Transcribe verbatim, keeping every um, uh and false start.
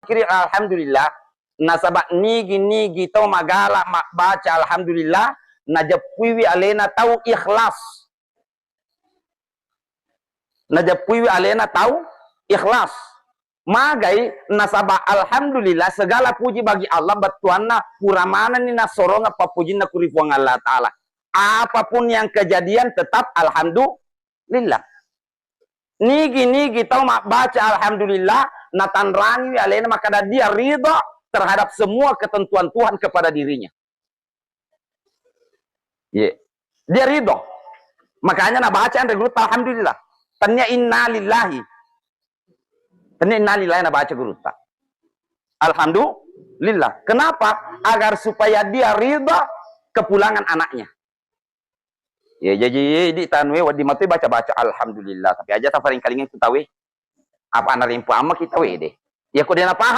Kiri alhamdulillah, nasaba nigi-nigi tau magala mabbaca alhamdulillah, najeppuiwi alena tau ikhlas. Najeppuiwi alena tau ikhlas. Magai nasaba alhamdulillah, segala puji bagi Allah, bettuanna pura manenni nassorongeng pappujinna kuri Puang Allah Ta'ala. Apapun yang kejadian tetap alhamdulillah. Nigi-nigi tau mabbaca alhamdulillah, natanrangiwi alena makkada dia ridha terhadap semua ketentuan Tuhan kepada dirinya. Ye. Dia ridho. Makanya nabaca anre gurutta alhamdulillah. Tania innalillahi. Tania innalillahi nabaca gurutta. Alhamdulillah. Kenapa? Agar supaya dia ridha kepulangan anaknya. Ya, jadi di tanue wedding matu baca-baca alhamdulillah. Tapi aja tafaring kalingan ku tawe. Apa narimpu amma kita wede. Ya ko dia napaham